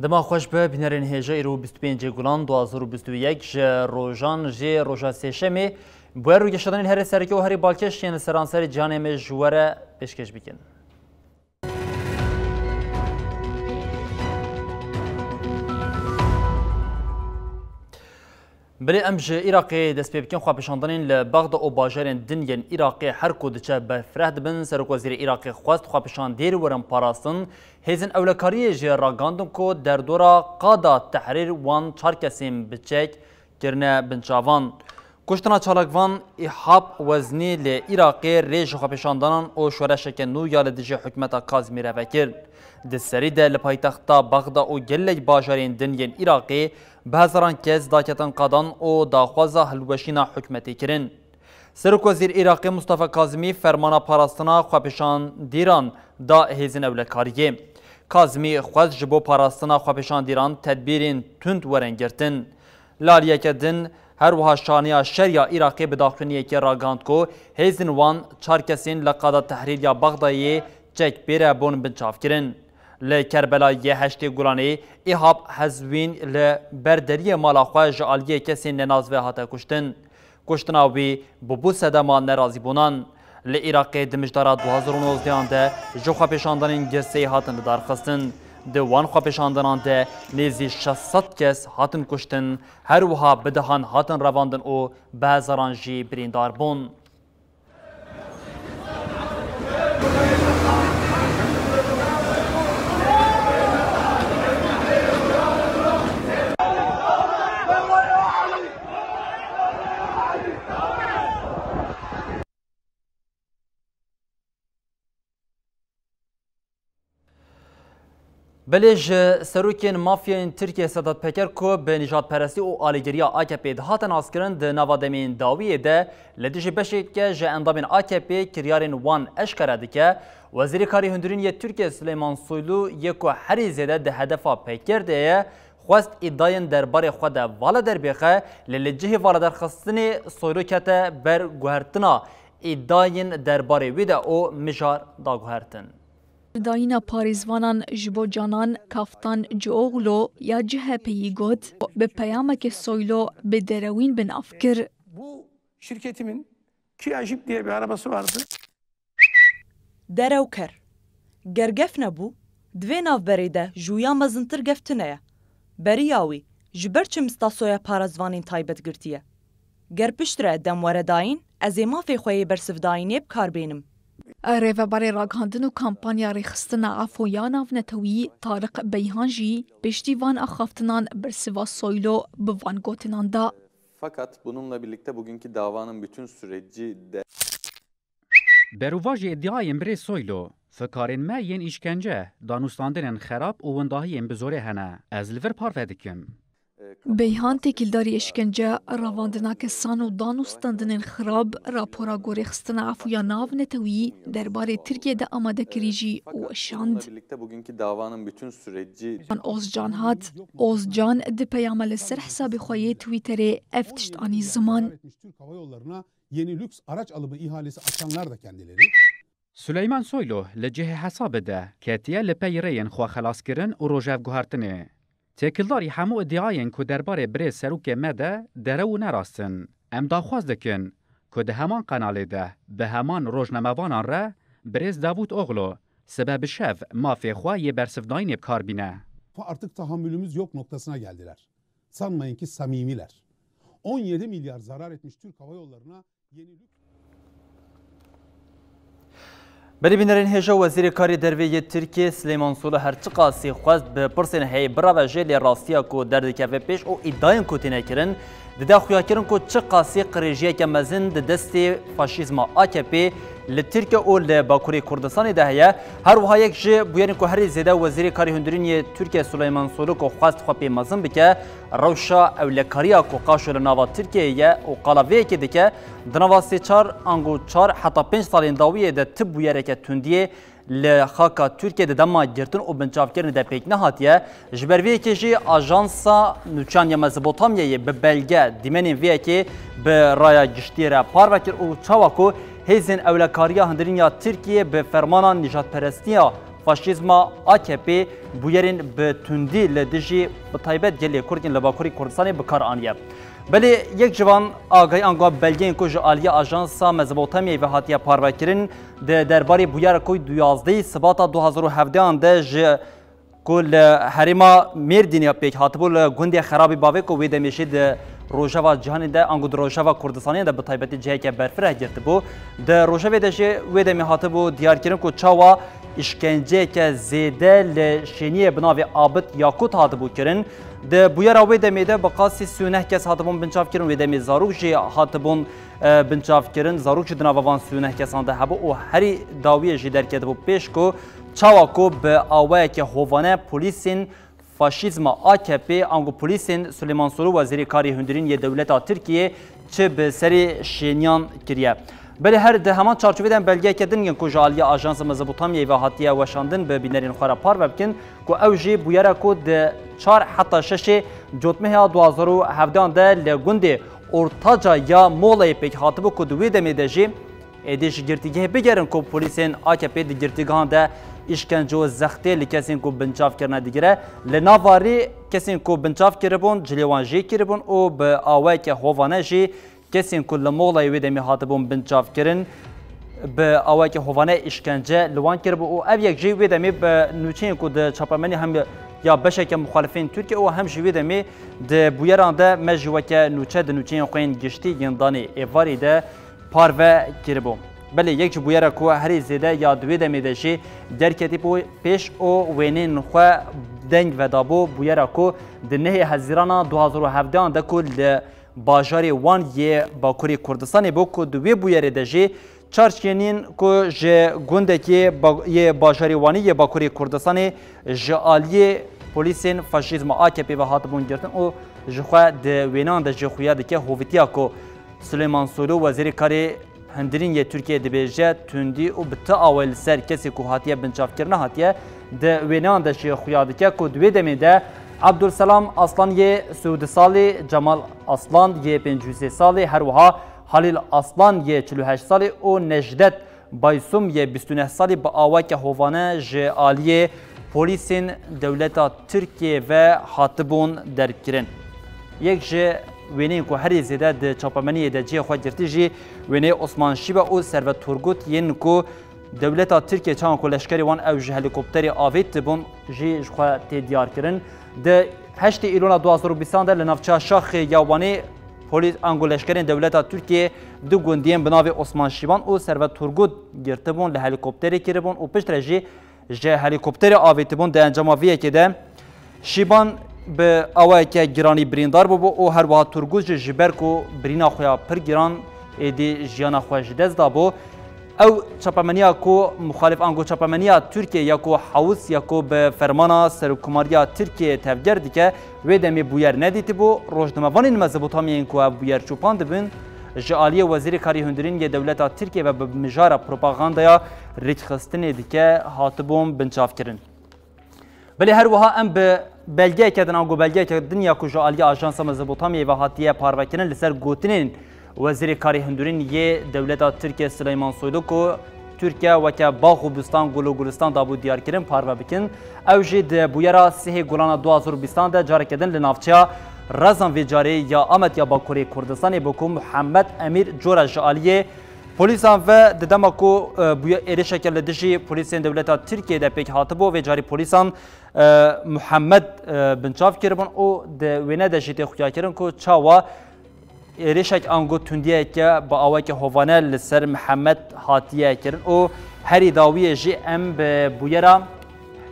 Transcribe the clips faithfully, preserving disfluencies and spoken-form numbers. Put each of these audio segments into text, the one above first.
Dema xweş be, bînerên hêja, îro bîst û pêncê Gulan du hazar û bîst û yek, ji rojan jê roja sêşemê, bi we rûgeşedanên herê sereke û herê balkêş yên li seranserê cîhanê me ji we re pêşkêş bikin. Belê em ji Iraqê dest pê bikin. Xwepêşandanên li Bexda û bajarên din yên Iraqê her ku diçe berfireh dibin. Serokwezîrê Iraqê xwest xwepêşandêr werin parastin. Hêzên ewlekariyê jî ragandin ku derdora qada Tehrîr wan çar kesên bi çek kirine binçavan. Kuştina çalakvan Îhab Weznî li Iraqê rê ji xwepêşandanan û şoreşeke nû ya li dijî hikûmeta Kazimî re vekir. Di serî de li paytexta Bexda û gelek bajarên din yên Iraqê bi hezaran kes daketin qadan û daxwaza hilweşîna hikûmetê kirin. Serokwezîr Iraqê Mustafa Kazimî fermana parastina xwepêşandîran da hêzên ewlekariyê. Kazimî xwest ji bo parastina xwepêşandîran tedbîrên tund werin girtin. Li aliyeke din, her wiha şaniya şer ya Iraqê bi daxuyaniyekê ragihand ku hêzên wan çar kesên li qada Tehrîr ya Bexdayê çek pê re bûn binçavkirin. Li Kerbelayê heştê Gulanê Îhab Hezwîn li ber deriyê mala xwe ji aliyê kesên nenazive hate kuştin. Kuştina wî bûbû sedema nerazîbûnan. Li Iraqê di mijdara du hazar û nozdehan de ji xwepêşandanên girseyî hatin lidarxistin. Di wan xwepêşandanan de nêzî şeş sed kes hatin kuştin, her wiha bi dehan hatin revandin û bi hezaran jî birîndar bûn. Belê ji serokên mafyayên Tirkiyê Sedat Peker ku bi nîjadperestî û alîgiriya A K P'ê dihate naskirin, di nava demên dawiyê de li dijî beşeke ji endamên A K P'ê kiryarên wan eşkere dike. Wezîrê Karê Hundirîn yê Tirkiyê Sileyman Soylu yê ku herî zêde di hedefa Peker de ye, xwest îdayên derbarê xwe de vala derbêxe, lê li cihê valaderxistinê Soylu kete ber guhertina îdayên derbarê wî de û mijar da guhertin. Dayîna parêzvanan ji bo Canan Kaftancıoğlu ya C H P'yî got, bi peyamekê Soylu bi derewîn bi nav kir. Bu şirketimin Kiajip diye bir arabası vardı. Derewker. Ger gef nebû, di vê navberê de ji wî ya mezintir gef tune ye. Beriya wî, ji ber çi mistasoya parêzvanên taybet girtiye? Ger piştre dem were dayîn, ez ê mafê xwe yê bersivdayînê bi kar bênim. Rêveberê Ragihandin û Kampanya Rêxistina Efo ya Navnetewî Tariq Beyhan jî piştî van axaftinan bersiva Soylu bi van gotinan da. Fakat bununla birlikte bugünkü davanın bütün süreci de Berovajî îdiayên birê Soylu, fikarên me yên îşkence, danûstandinên xerab û windahiyên bi zorê hene. Ez li vir parve dikim. Beyhan têkildarî îşkence, revandina kesan û danûstandinên xirab, rapora ku Rêxistina Efû ya Navnetewî derbarê Tirkiyê de amade kirî jî weşand. Birlikte bugünkü davanın bütün süreci Ozcan hat. Ozcan di peyama li ser hesabê xwe yê Twitterê ev tişt anî ziman. Türk Hava Yolları'na yeni lüks araç alımı ihalesi açanlar da kendileri. Suleyman Soylu li cihê hesabê de ketiye li pey rêyên xwe xelaskirin û rojevguhertinê. Têkildarî hemû îdiayên ku derbarê birê serokê me de derew û nerast in. Em daxwaz dikin ku di heman qenalê de bi heman rojnamevanan re birêz Davutoglu sibe bi şev mafê xwe yê bersivdayînê bi kar bîne. Artık tahammülümüz yok noktasına geldiler. Sanmayın ki samimiler. On yedi milyar zarar etmiş Türk Hava Yolları'na yeni lüks Belê bînerên hêja, Wezîrê Karê Derve yê Tirkiyê Sileyman Soylu her çiqasî xwest bi pirsên heyî bireve jê, lê rastiya ku derdikeve pêş û îdayên ku têne kirin Dide xuyakirin ku çiqasî qirêjiyeke mezin di destê faşîzma A K P li Tirkiye û li Bakurê Kurdistanê de heye. Her wiha yek ji bûyerên ku herî zêde Wezîrê Karê Hundirîn yê Tirkiye Suleyman Soylu ku xwest xwe pê mezin bike, rewşa ewlekariya ku qaşo li nava Tirkiyeyê ye û qala vê yekê dike, di nava sê çar ango çar heta pênc salên dawiyê de ti bûyereke tundiyê li xaka Tirkiyê di dema girtin û binçavkirinê de pêk nehatiye. Ji ber vê yekê jî Ajansa Nûçeyan ya Mezopotamyayê bi belge dîmenên vê yekê bi raya giştî re parve kir û çawa ku hêzên ewlekariya hundirîn ya Tirkiyê bi fermana nîjadperestiya faşîzma A K P bûyerên bi tundî li dijî bi taybet gelê Kurd yên li Bakurê Kurdistanê bi kar aniye. Belê yek ji van agahî ango belgeyên ku ji aliyê Ajansa Mezopotamyayê ve hatiye parvekirin, di derbarê bûyera ku duyazdehê Sibata du hazar û hevdehan de ji ku li herêma Mêrdînê pêk hatibû li gundê Xerabî Bavê ku wê demê jî di rojeva cîhanê de ango di rojeva Kurdistanê de bi taybetî ciheke berfireh girtibû. Di rojevê de jî wê demê hatibû diyarkirin ku çawa îşkenceyeke zêde li şêniyê bi navê Abid Yakut hatibû kirin. Di bûyera wê demê de bi qasî sî û neh kes hatibûn binçavkirin, wê demê zarok jî hatibûn, e, binçavkirin. Zarok jî di nava van sî û neh kesan de hebû û herî dawiyê jî derketibû pêş ku çawa ku bi awayeke hovane polîsên faşîzma A K P ango polîsên Suleyman Soylu, Wezîrê Karê Hundirîn yê dewleta Tirkiyê çi bi serê şêniyan kiriye. Belê her di heman çarçovê de em belgeyeke din yên ku ji aliyê Ajansa Mezopotamyayê ve hatiye weşandin bi bînerên xwe re parve bikin ku ew jî bûyera ku di çar heta şeşê Cotmehê du hazar û hevdehan de li gundê Ortaca ya Molayê pêk hatibû ku di wê demê de jî êdî ji girtîgehê bigerin ku polîsên A K P di girtîgehan de îşkence û zextê li kesên ku binçav kirine digire. Li nav arê kesên ku binçav kiribûn, cilê wan jê kiribûn û bi awayeke hovane jî kesên ku li Moxlayê wê demê hatibûn binçavkirin, bi awayeke hovane îşkence li wan kiribû û ev yek jî wê demê bi nûçeyên ku di çapemenî hem ya beşeke muxalifên Tirkiye û hem jî wê demê di bûyeran de me jî weke nûçe di nûçeyên xwe yên giştî yên danê êvarî de parve kiribû. Belê yek ji bûyera ku herî zêde ya di wê demê de jî derketîbû pêş û wênên xwe deng vedabû, bûyera ku di nehê Hezîrana du hazar û hevdehan de ku li bajarê Wan yê Bakurê Kurdistanê bû ku di wê bûyerê de jî çar şênîn ku ji gundekê ba-, yê bajarê Wanî yê Bakurê Kurdistanê ji aliyê polîsên faşîzma A K P ve hatibûn girtin û ji xwe di wêneyan de jî xuya dike hovîtiya ku Suleyman Soylu, Wezîrê Karê Hundirîn yê Tirkiyê dibêje, tundî û bi ti awayî li ser kesê ku hatiye binçavkirin nehatiye, di wêneyan de jî xuya dike ku di wê demê de Abdulselam Aslan yê sî û du salî, Cemal Aslan yê pêncî û sê salî, her wiha Halîl Aslan yê çil û heşt salî û Necdet Baysum yê bîst û neh salî bi awayeke hovane ji aliyê polîsên dewleta Tirkiyê ve hatibûn derbkirin. Yek ji wêneyên ku herî zêde di çapemeniyê de cihê xwe girtî jî wêneyê Osman Şîba û Servet Turgut yên ku dewleta Tirkiye çawan ku leşkerê wan ew ji helîkopterê avêtibûn jî ji xwe tê diyarkirin. Di heştê Îlona du hazar û bîstan de li navçeya Şaxê ya Wanê polîs ango leşkerên dewleta Tirkiye du gundiyên bi navê Osman Şîban û Servet Turgut girtibûn, li helîkopterê kiribûn û piştre jî ji helîkopterê avêtibûn. Di encama vê yekê de Şîban bi awayeke giranî birîndar bûbû û her wiha Turgut jî ji ber ku birîna xwe ya pir giran êdî jiyana xwe ji dest dabû. Ew çapemeniya ku muxalif ango çapemeniya Tirkiye ya ku hewis ya ku bi fermana Serokkomariya Tirkiye tevger dike, wê demê bûyer nedîtibû. Rojnamevanên Mezopotamyayên ku ev bûyer çûpan dibin, ji aliyê Wezîrê Karê Hundirîn yê dewleta Tirkiye ve bi mijara propagandaya rêkxistinê dike hatibûn binçavkirin. Belê her wiha em bi belgeyeke din, ango belgeyeke din ya ku ji aliyê Ajansa Mezopotamyayê ve hatiye parvekirin li ser gotinên Wezîrê Karê Hundirîn yê dewleta Tirkiye Sileyman Soylu ku Tirkiye weke bax û bustan, gul û gulistan dabû diyarkirin parve bikin. Ew jî di bûyera sihê Gulana du hazar û bîstan de careke din li navçeya Rezan vê carê ya Amed ya Bakurê Kurdistanê bû ku Muhammed Emîr Cora ji aliyê polîsan ve di dema ku, e, bûye êrişeke li dijî polîsên dewleta Tirkiyê de pêk hatibû, vê carî polîsan, e, Muhammed, e, binçav kiribûn û di wêne de jî tê xuyakirin ku çawa êrişek ango tundiyeke bi aweke hovane li ser Mihemed hatiye kirin û herî dawiyê jî em bi bûyera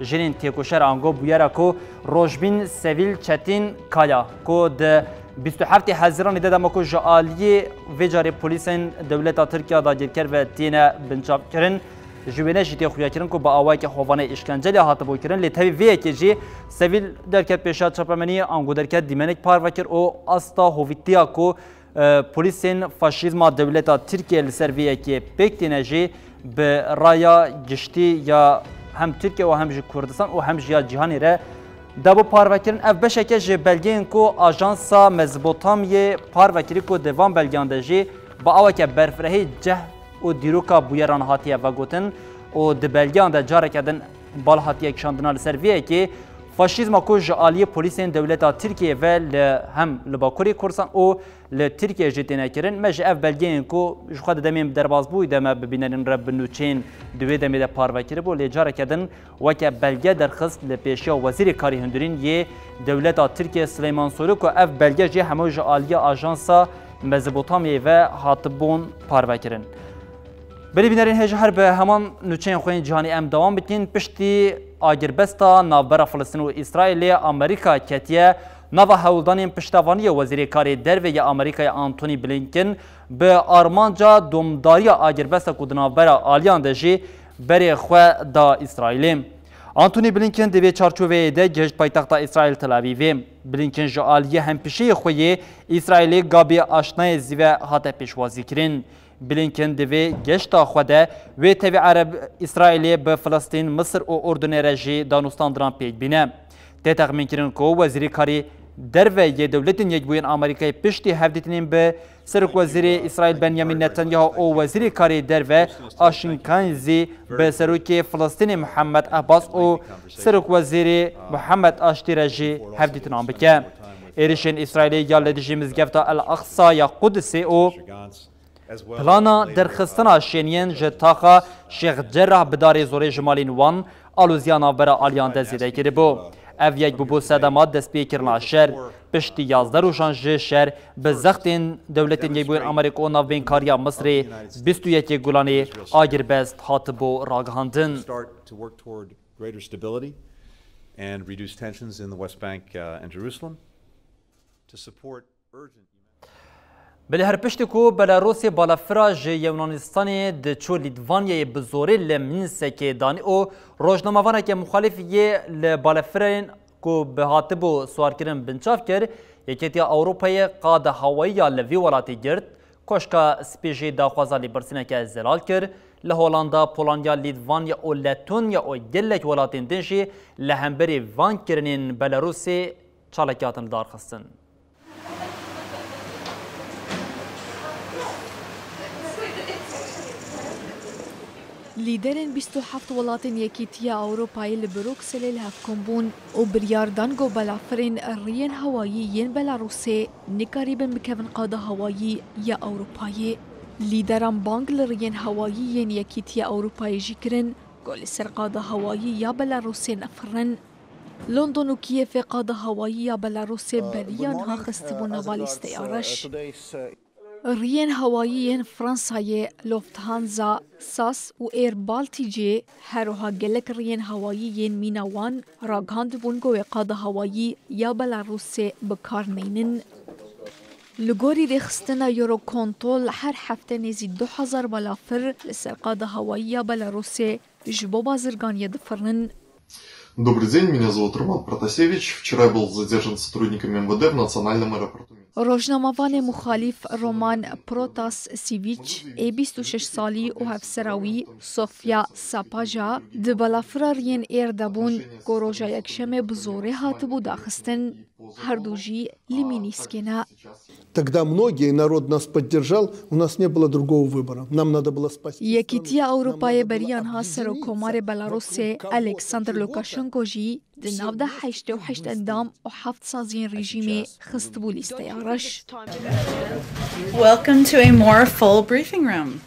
jinên têkoşer ango bûyera ku Rojbîn Sevîl Çetin Kaya ku di Bîst û heftê Hezîranê de dema ku ji aliyê vê carê polîsên dewleta Tirkiye dagirker ve têne binçavkirin, ji wêne jî tê xuyakirin ku bi awayeke hovane îşkencelê hatibû kirin. Lê tevî vê yekê jî sevîl derket pêşiya çapemeniyê, ango derket dîmenek parve kir û asta hovîtiya ku, e, polîsên faşîzma dewleta Tirkiye li ser vê yekê pêk têne jî bi raya giştî ya hem Tirkiye û hem ji Kurdistan û hem jî ya cîhanê re dabû parvekirin. Ev beşeke ji belgeyên ku Ajansa Mezopotamyê parve kirî ku di van belgeyan de jî bi aweke berfirehî cehd û dîroka bûyeran hatiye vegotin û di belgeyan de careke din bal hatiye kişandina li ser vê yekê faşîzma ku ji aliyê polîsên dewleta Tirkiyê ve li hem li Bakurê Kurdistan û li Tirkiyê jî têne kirin. Me ji ev belgeyên ku ji xwe di demên derbasbûyî de me bi bînerên re bi nûçeyên di wê demê de parve kiribû, lê careke din weke belge derxist li pêşiya Wezîrê Karê Hundirîn yê dewleta Tirkiyê Sileyman Soylu ku ev belge jî hemû ji aliya Ajansa Mezopotamyayê ve hatibûn parve kirin. Belê bînerên hêja her bi heman nûçeyên xwe yên cîhanî em dewam bikin. Piştî agirbesta navbera Filistîn û Îsraîlê Amerîka ketiye nava hewldanên piştevaniyê, Wezîrê Karê Derve ya Amerîkayê Antony Blinken bi armanca domdariya agirbesta ku di navbera aliyan de jî berê xwe da Îsraîlê. Antony Blinken di vê çarçoveyê de gihişt paytexta Îsraîl Tel Avîvê. Blinken ji aliyê hempîşeyê xwe yê Îsraîlê Gabê Aşnayê zî ve hate pêşwazîkirin. Blinken di vê geşta xwe de wê tevî Ereb Îsraîlê bi Filistîn, Misir û Urdunê re jî danûstandina pêk bîne. Tê texmînkirin ku Wezîrê Karê Derve yê Dewletên Yekbûyên Amerîkayê piştî hevdîtinên bi Serokwezîrê Îsraîl Benyamin Netanyahu û Wezîrê Karê Derve Aşin Kain zî bi Serokê Filistînê Mihemed Abbas û Serokwezîrê Mihemed Aştî re jî hevdîtinan bike. Êrişên Îsraîlê ya li dijî Mizgefta El Aqsa ya Qudusê û plana derxistina şêniyên ji taxa Şêx Cerrah bi darê zorê ji malên wan aloziya navbera aliyan de zêde kiribû. Ev yek bûbû sedema destpêkirina şer. Piştî yazdeh rojan ji şer bi zextên Dewletên Yekbûyên Amerîka û navbeynkariya Misirê bîst û yekê Gulanê agirbest hatibû ragihandin. Start to work toward greater stability and reduce tensions in the West Bank, uh, and Jerusalem. To support urgent Belê her piştî ku Belarusê balafira ji Yunanistanê diçû Lîtvanyayê bi zorê li Mînsekê danî û rojnamevaneke muxalîf yê li balafirên ku bi hatibû siwarkirin binçav kir, Yekîtiya Ewropayê qada hewayî ya li vî welatî girt, Koşka Spî jî daxwaza lêpirsîneke zelal kir. Li Holanda, Polanya, Lîtvanya û Letonya û gelek welatên din jî li hemberî van kirinên Belarusê çalakiyat hatin lidarxistin. Lîderên bîst û heft welatên Yekîtiya Ewropayê li Brukselê li hev kom bûn û biryar dan ku balafirên riyên hewayî yên Belarusê nikarîbin bikevin qada hewayî ya Ewropayê. Lîderan bang li riyên hewayî yên Yekîtiya Ewropayê jî kirin ku li ser qada hewayî ya Belarusê nefirin. London û Kîevê qada hewayî ya Belarusê beriya niha xistibû nava lîsteya reş. Riyên hewayî yên Fransayê Lufthansa, sas û Air Balticê, her wiha gelek riyên hewayî yên mîna wan ragihandibûn ku wê qada hewayî ya Belarusê bi kar neynin. Li gorî rêxistina Eurocontrol her hefte nêzî du hezar balafir li ser qada hewayî ya Belarusê ji bo bazirganiyê difirin. Добрый день, меня зовут Роман Протасевич. Вчера я был задержан сотрудниками М В Д в национальном аэропорту Минск. Rojnamevanê muxalîf Roman Protasevîç ê bîst û şeş salî û hevsera wî Sofya Sapaja di balafira riyên êr de bûn ku roja Yekşemê bi zorê hatibû daxistin. Her du jî li Mînîskê ne. Тогда многие, народ нас поддержал, у нас не было другого выбора. Нам надо было спасти страну. Yekîtiya Ewropayê beriya niha Serokkomarê Belarusê Alexander Lukashenko jî di nav de heştê û heşt endam û heft saziyên rejîmê xistibû lîsteya reş. Welcome to a more full briefing room.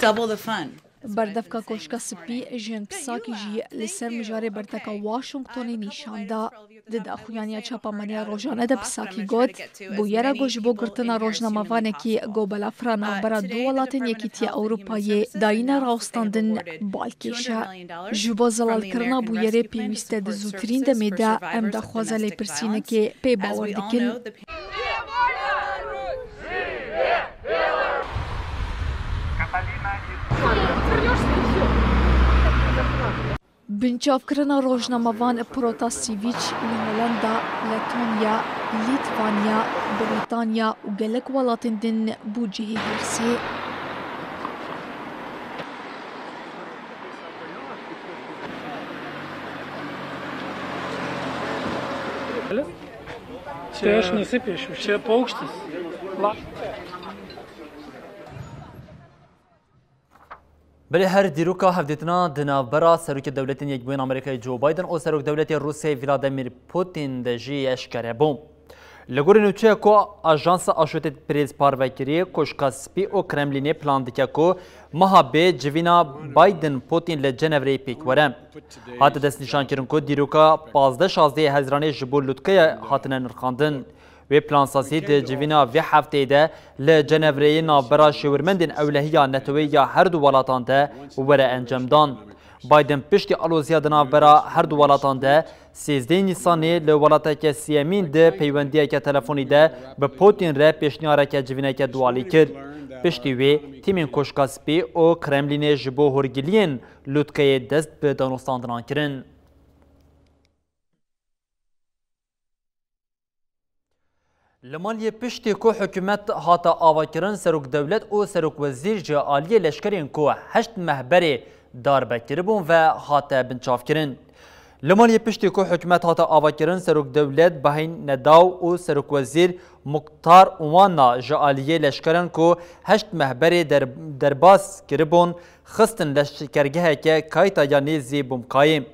Double the fun. Berdevka Koşka Spî Jen Psakî jî li ser mijarê berdevka Washingtonê nîşan da. Di daxuyaniya çapemeniya rojane de Psakî got, bûyera ku ji bo girtina rojnamevanekî ku balafira navbera du welatên Yekîtiya Ewropayê dayîne rawestandin balkêş e. Ji bo zelalkirina bûyerê pêwîst e di zûtirîn demê de em daxwaza lêpirsînekê pê bawer dikin. Binçavkirina rojnamevan Protasevîç li Holanda, Letonya, Lîtvanya, Brîtanya û gelek welatên din bû cihê hirsê. Чи ж не сипеш, чи паукштіс. Belê her dîroka hevdîtina di navbera Serokê Dewletên Yekbûyî Amerîkayê Joe Biden û Serok Dewletê Rûsyayê Vladimir Putin de jî eşkere bû. Li gorî nûçeya ku Ajansa Aşotê Press parve kiriye, Koşka Spî û Kremlînê plan dike ku meha bê civîna Biden Putin li Cenevreyê pêk were. Hate destnîşankirin ku dîroka pazdeh şazdehê Hezîranê ji bo lûtkeya hatine nirxandin. Wê plansazî di civîna vê hefteyê de li Cenevreyê navbera şêwirmendên ewlehiya neteweyî ya her du welatan de were encamdan. Biden piştî aloziya di navbera her du welatan de sêzdehê Nîsanê li welateke siyemîn di peywendiyeke telefonî de bi Putin re pêşniyareke civîneke dualî kir. Piştî wê tîmên Koşka Spî û Kremlînê ji bo hûrgiliyên lûtkeyê dest bi danûstandinan kirin. Li maliyê piştî ku hikûmet hate avakirin, serokwezîr û serokwezîr ji aliyê leşkerên ku heşt meh berê darbe kiribûn ve hate binçavkirin. Li maliyê piştî ku hikûmet hate avakirin, serokdewlet Bahîn Nedaw û serokwezîr Muxtar Uwana ji aliyê leşkeran ku heşt meh berê der-, derbas kiribûn, xistin leşkergeheke Kayta ya nêzî Bumkayê.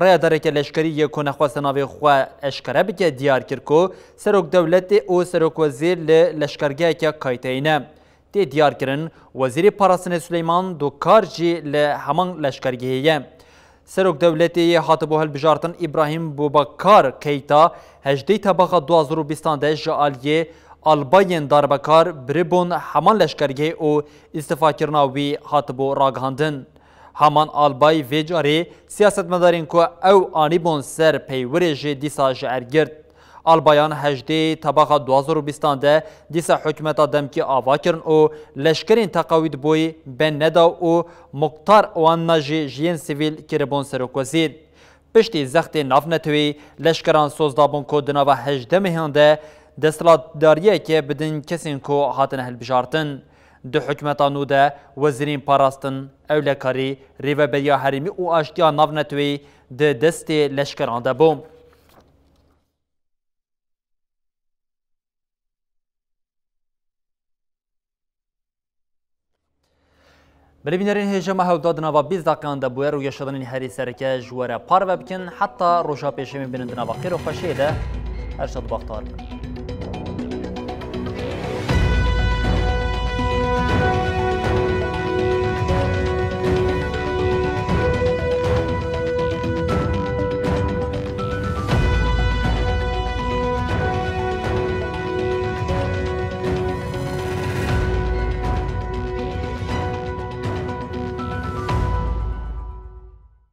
Rayedareke leşkerî yê ku nexweste navê xwe eşkere bike, diyar kir ku serokdewletê û serokwezîr li leşkergeheke Kayteyê ne. Tê diyar kirin, Wezîrê Parastinê Suleyman Dokar jî li heman leşkergehê ye. Serokdewletê yê hatibû hilbijartin Îbrahîm Bubakar Keyta hejdehê Tebaxa du hazar û bîstan de ji aliyê albayên darbekar biribûn heman leşkergehê û îstifakirina wî hatibû ragihandin. Heman albay vê carê siyasetmedarên ku ew anîbûn ser peywirê jî dîsa ji er girt. Albayan hejdê Tebaxa du hazar û bîstan de dîsa hikûmeta demkî ava kirin û leşkerên teqawîdbûyî Ben Nedaw û Muxtar Wanna jî ji yên sivîl kiribûn serokwezîr. Piştî zextê navneteweyî, leşkeran soz dabûn ku di nava hejdeh mehan de desthilatdariyeke bidin kesên ku hatine hilbijartin. Di hikûmeta nû de wezîrên parastin, ewlekarî, rêveberiya herêmî û aştiya navneteweyî di destê leşkeran de bû. Belê bînerên hêja me, hewda di nava bîst deqeyan de bûye. Rûyê şadanên herî sereke ji we re parve bikin. Heta roja pêşemê bînin di nava xêr û xweşiyê de. Her şad û baxtewar bin.